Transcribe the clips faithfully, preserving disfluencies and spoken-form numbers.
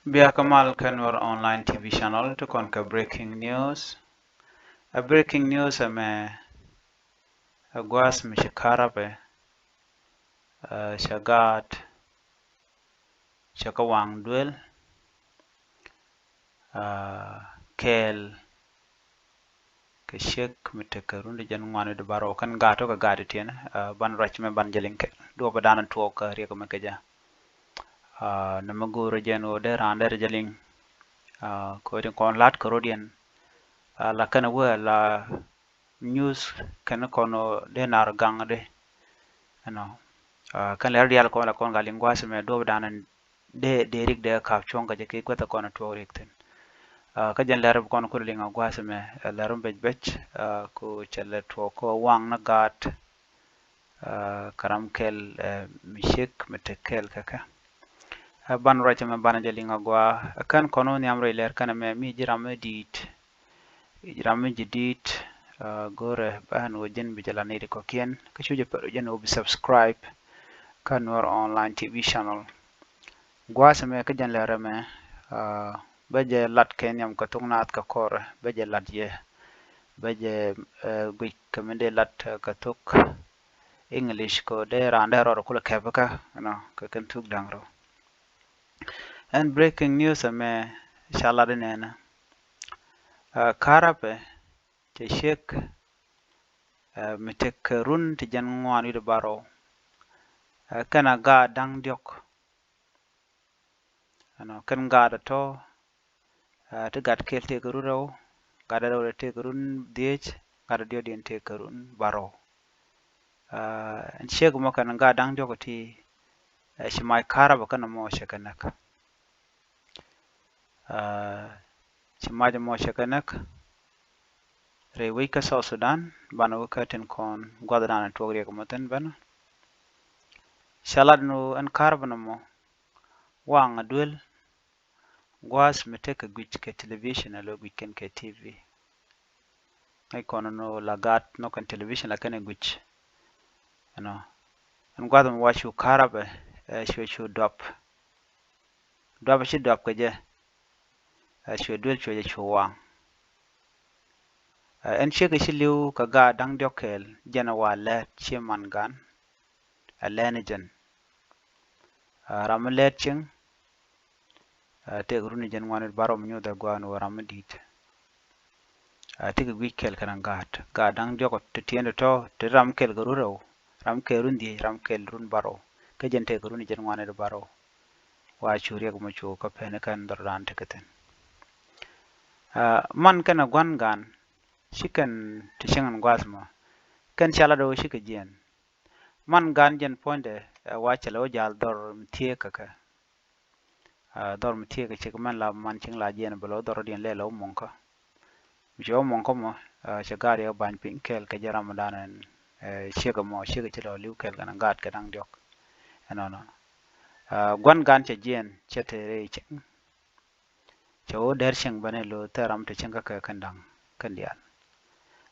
Bia kä mal kä Nuer Online T V channel ti kɔn kɛ breaking news. A breaking news ɛmɛ ɛ gua̱a̱th mi ci karabɛ cɛ gaat cɛ kä waŋ duel kɛɛl kɛ ciek mi tekɛ run ti jɛn ŋuan wi̱cdɛ bärɔw kɛn gaat tɔ̱ kɛ gaat ti tiɛn. Ban ruac mɛ ban jɛ liŋ kɛl duɔpä dan tuɔɔk kɛ riɛk mɛ kɛ jɛ. Nɛ mɛ go̱o̱rä jɛn ɣöö dee raan dee rɛ jɛ liŋ kɛ ɣöö tin kɔn la̱t kɛ rot yɛn. La kɛn wee la news kɛn kɔn ɣöö dee nar gaŋ dee ɛnɔ. Kɛn lɛr diaal kɔn la kɔn ka liŋ gua̱a̱th mɛ duɔpä dan dee dee rik dee kap cuɔ̱ŋ kɛ jɛ ki guäth kɔn tuɔɔk rik thi̱n. Kä jɛn lɛr bi kɔn kulɛ liŋ a gua̱a̱th mɛ ɛ lɛr mi bec bec ku cɛ lɛ tuɔɔk kä waŋ ni gaat kä ram kɛl mi ciek mi tek kɛl kɛ kɛ. Ban ruac mɛ ban jɛ liŋ a gua̱a̱ kɛn kɔn wä nhiam rɛy lɛr kɛn mɛ mi ji̱ ram mi di̱i̱t. Ram mi ji̱ di̱i̱t go̱rɛ ban wä jɛn bi jɛ la nɛy ti kɔ̱kiɛn kä cu jɛ pɛr wä jɛn wä bi subscribe kä Nuer Online T V channel. Gua̱a̱th mɛ kä jɛn lɛr mɛ bä jɛ lat kɛ nhiam kɛ thok naath kɛ kɔrɛ bä jɛ lat yɛ bä jɛ guic kɛ mi dee lat kɛ thok English kɛ dee raan dee rɔɔd kulɛ kɛp kä ɛnɔ kɛ kɛn thuk da̱ŋ rɛw. Ɛn breaking news ɛmɛ ca lat inɛnɛ. Karabɛ cɛ ciek mi tek kɛ run ti jɛn ŋuan wi̱cdɛ bärɔw kɛn a gaat da̱ŋ diɔ̱k. Ɛnɔ kɛn gaat a tɔ̱ ti gat kɛl tëëk run rɛw, gat a rɛw tëëk run dhiec, gat a diɔ̱k diɛn tëëk run bärɔw. Ɛn ciek mɔ kɛn gaat da̱ŋ diɔ̱k ti ci mac karabɛ kɛn mɔ cɛ kɛ näk. Ci mac mɔ cɛ kɛ näk rɛy wec kä South Sudan banɛ wä kä tin kɔn gua̱th dan tuɔk riɛk mɔ thin bɛn. Ca lat ni ɛn karabɛ nɔmɔ waŋ a duel gua̱a̱th mi tekɛ guic kɛ television a lo guic kɛn kɛ T V. Ŋäc kɔn ni la gaat nɔ kɛn television la kɛn ɛ guic. Ɛnɔ ɛn gua̱a̱th mi wa cu karabɛ ɛ cu cu duap. Duap ci duap kɛ jɛ ɛ cu duel cu jɛ cu waŋ. Ɛn ciek ci li̱w kɛ gaat da̱ŋ diɔ̱k kɛɛl jɛn ɛ wa lɛt ci man gan ɛ lɛn jɛn. Ram mi lɛt cieŋ tëëk run jɛn ŋuan wi̱cdɛ bärɔw mi nyuuth ɛ gua̱a̱n wä ram mi di̱i̱t. Tekɛ guic kɛl kɛn gaat gaat da̱ŋ diɔ̱k ti tiɛn ti tɔ̱ ti ram kɛl kɛ run rɛw, ram kɛl run dhiec, ram kɛl run bärɔw. Kä jɛn tëëk run jɛn ŋuan wi̱cdɛ bärɔw. Wa cu riɛk mɔ cu kä pen kɛn dhɔr dan tekɛ thin. Man kɛn a gua̱n gan ci kɛn ti cieŋ ɛn gua̱a̱th mɔ kɛn ca lat ɣöö cikɛ jiɛn. Man gan jɛn puɔ̱nydɛ ɛ wa cɛ lɛ wä ja̱l dhɔr mi thieek kɛ kɛ. Dhɔr mi thieek kɛ ciek mɛn la man cieŋ la jiɛn bɛ lɛ wä dhɔr rɔ̱diɛn lɛ lɛ wä muɔ̱ŋkä. Mi cɛ wä muɔ̱ŋkä mɔ cɛ gaat yɛ ba̱ny piny kɛɛl kɛ jɛ ram dan ɛn ciek mɔ ciek ci lɛ wä li̱w kɛɛl kɛn gaat kɛ da̱ŋ diɔ̱k. Ɛnɔnɔ gua̱n gan cɛ jiɛn cɛ te rɛy cieŋ. Cɛ wä dɛr cieŋ bɛn ilo thɛr ram te cieŋ kä kɛ kɛn da̱ŋ kɛn diaal.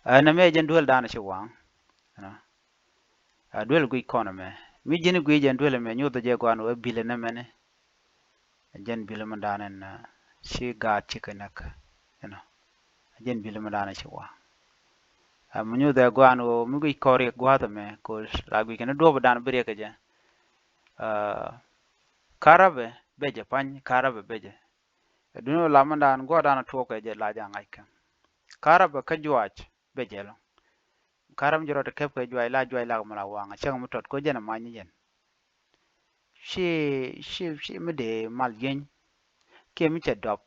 Ɛn ɛmɛ jɛn duel dan ci waŋ. Ɛnɔ a duel guic kɔn ɛmɛ mi ji̱n guic jɛn duel ɛmɛ nyuth jɛ guan wee bil ɛn ɛmɛni. Jɛn bil ɛmɛ dan ɛn ci gaat ci kɛ näk. Ɛnɔ jɛn bil ɛmɛ dan ci waŋ. Ɛmɛ nyuth ɛ guan wee mi guic kɔn riɛk gua̱a̱th ɛmɛ ko la guic kɛn duɔp dan bi riɛk kɛ jɛ. Karabɛ bɛ jɛ pany karabɛ bɛ jɛ. Ɛ duŋni lam mi dan guɔ̱ɔ̱r dan tuɔɔk kɛ jɛ la ja̱ ŋa̱c kɛ. Karabɛ kä juaac bɛ jɛ lo̱ŋ. Karabɛ mi jɛ rɔ ti kɛp kɛ juaac la juaac lak mi la waŋ a cäŋ mi tɔt ko jɛn a ma̱ny ni jɛn. Ci ci ci mi dee mal yieny. Kiɛ mi cɛ dɔp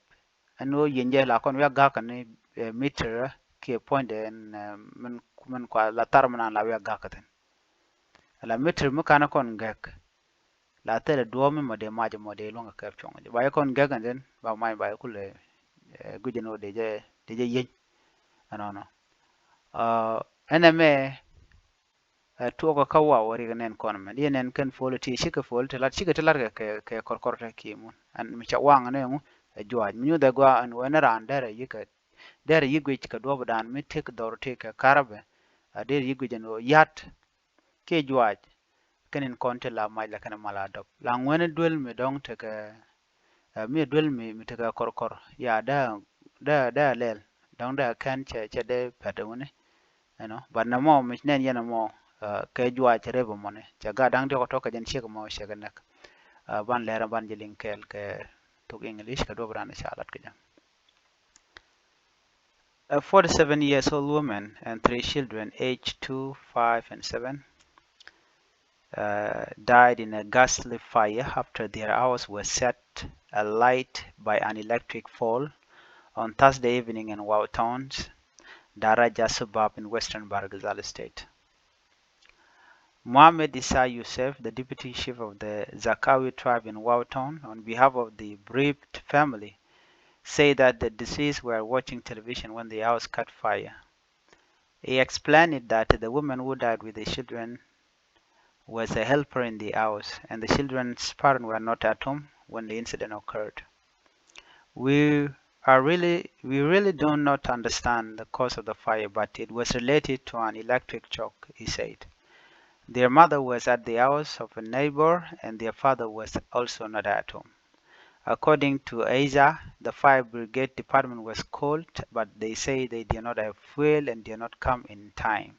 ɛn ɣöö yieny jɛ la kɔn wiak ga̱k kɛ ni mitir kiɛ puɔ̱nydɛ ɛn min min kua la thar mi nan la wiak ga̱k kɛ thin. La mitir mi kan kɔn gɛk. La thilɛ duɔ̱ɔ̱p mi mɔ dee mac mɔ dee luäŋ kɛ kɛp cuɔ̱ŋ jɛ ba yɛ kɔn gɛk ɛn thin ba mac ba yɛ kulɛ guic ɛn ɣöö dee jɛ dee jɛ yieny. Ɛnɔnɔ ɛn ɛmɛ ɛ tuɔɔkä kä waw rik nɛn kɔn mɛ diɛ nɛn kɛn puɔl ti cikɛ puɔl ti lat cikɛ ti lat kɛ kɛ kɔrkɔr tɛ kiɛ mun ɛn mi ca waŋ ɛn ɛŋu. Ɛ juaac mi nyuth ɛ gɔaa ɛn ɣöö ɛn raan derɛ yikɛ derɛ yi guic kɛ duɔ̱ɔ̱p dan mi tëk dhɔr tëk kɛ karabɛ. A derɛ yi guic ɛn ɣöö ya̱t kiɛ juaac. Kɛn in kɔn ti la mac la kɛn mal a dɔp la ŋuɛn duel mi dɔ̱ŋ tekɛ Ɛ, mi duel mi, mi tekɛ kɔr kɔr. Ya, dee, dee, dee lɛl. Dɔ̱ŋ dee kɛn cɛ, cɛ dee pɛt wuni. You know, but nɛ mɔ mi nɛn yɛn mɔ, ɛ, kɛ juac rep mɔni. Cɛ gat da̱ŋ diɔk tɔk kɛ jɛn ciek mɔ cɛ kɛ näk. Ɛ, ban lɛr ban jɛ liŋ kɛɛl kɛ thok English kɛ duɔp ran ca lat kɛ jɛ. A forty-seven years old woman and three children aged two, five, and seven, uh, died in a ghastly fire after their house was set alight by an electric pole on Thursday evening in Wau Town's Daraja suburb in western Bahr el Ghazal State. Mohamed Isa Youssef, the deputy chief of the Zarqawi tribe in Wau Town, on behalf of the bereaved family, said that the deceased were watching television when the house caught fire. He explained that the woman who died with the children was a helper in the house, and the children's parents were not at home when the incident occurred. We are really, we really do not understand the cause of the fire, but it was related to an electric shock, he said. Their mother was at the house of a neighbor, and their father was also not at home. According to Isa, the fire brigade department was called, but they say they did not have fuel and did not come in time.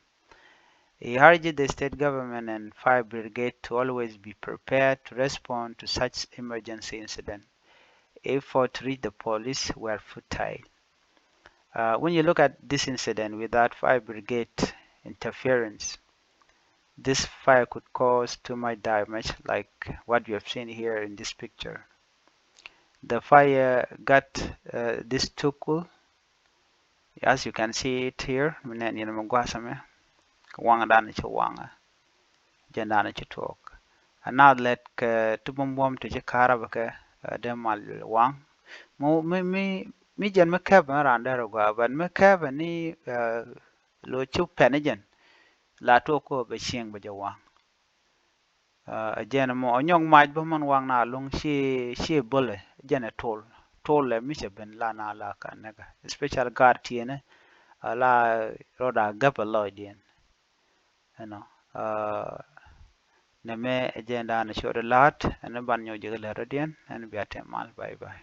He urged the state government and fire brigade to always be prepared to respond to such emergency incident. Effort to reach the police were futile. Uh, when you look at this incident without fire brigade interference, this fire could cause too much damage like what you have seen here in this picture. The fire got, uh, this tukul. As you can see it here, mi nɛn yɛn mi gua̱a̱th ɛmɛ, waŋ dan ci waŋ, jɛn dan ci tuɔɔk. A naath lɛt kɛ ti buɔ̱m buɔ̱m ti ci ka̱r bä kɛ, uh, dee mal waŋ. Mi, mi, mi, mi jɛn mi kɛpɛ mi raan dee rɔ gɔaa, but mi kɛpɛ ni, uh, lo ci pɛn jɛn la tuɔɔk kɔ bɛ cieŋ bɛ jɛ waŋ. Uh, ɛ jɛn mɔ ɛ nyɔk mac bä mɛn waŋ na luŋ ci, ci bulɛ, jɛn ɛ tol. Tol ɛ mi cɛ ben la na la ka nɛka. Especially gar tienɛ, uh, la rɔda gɛpɛ lɔcdiɛn. You know, uh, nɛ mɛ ɛ jɛn dan ci rɔda la̱t, ɛn ban nyɔk jɛ kɛ lɛr rɔdiɛn, ɛn bia tɛm mal, bye bye.